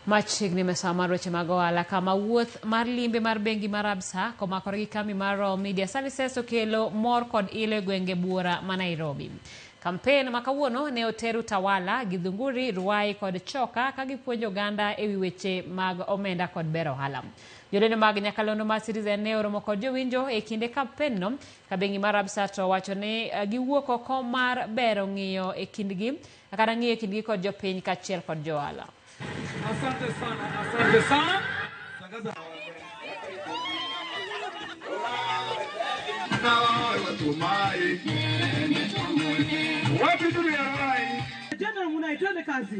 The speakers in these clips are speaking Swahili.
Machiegni mesa mar weche mag ohala kama wuoth mar limbe mar bengi mar Absa komakore gi kambi mar Royal Media Services okelo mor kod ilo e gwenge buora ma Nairobi. Kampen ma kawuono ne oter Utawala, Githunguri, Ruai kod Choka ka gipuonjo oganda e wi weche mag omenda kod ber ohala. Jolendo mag nyakalondo mar Citizen ne oromo kod jowinjo e kinde kampen no ka bengi mar Absa to wacho ni giwuok oko mar bero ng'iyo e kindgi kata ng'iyo e kindgi kod jopiny kaachiel kod johala. Asante sana, asante sana.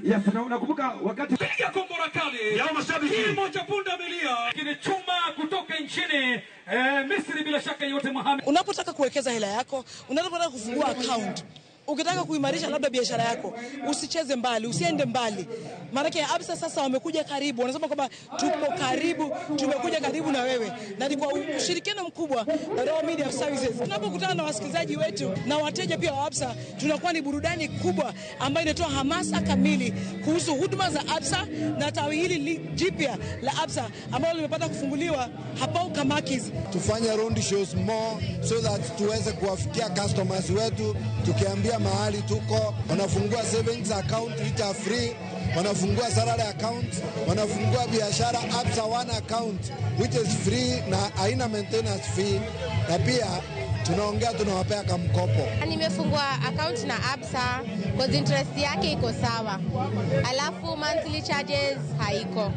Yes, na unakumbuka wakati piga kombora kali ya mashabiki kilimo cha punda milia kile chuma kutoka nchini Misri, bila shaka yote Mohamed. Unapotaka kuwekeza hela yako, unapotaka kufungua account, ukitaka kuimarisha labda biashara yako, usicheze mbali, usiende mbali. Maanake Absa sasa wamekuja karibu, wanasema kwamba tupo karibu, tumekuja karibu na wewe, na ni kwa ushirikiano mkubwa na Royal Media Services. Tunapokutana na wasikilizaji wetu na wateja pia wa Absa, tunakuwa ni burudani kubwa ambayo inatoa hamasa kamili kuhusu huduma za Absa na tawi hili jipya la Absa ambalo limepata kufunguliwa hapa Kamakis. Tufanye round shows more so that tuweze kuwafikia customers wetu, tukiambia mahali tuko. Wanafungua savings account which are free, wanafungua salary account, wanafungua biashara Absa One account which is free na haina maintenance fee, na pia tunaongea tunawapea kamkopo. Nimefungua account na Absa cause interest yake iko sawa, alafu monthly charges haiko.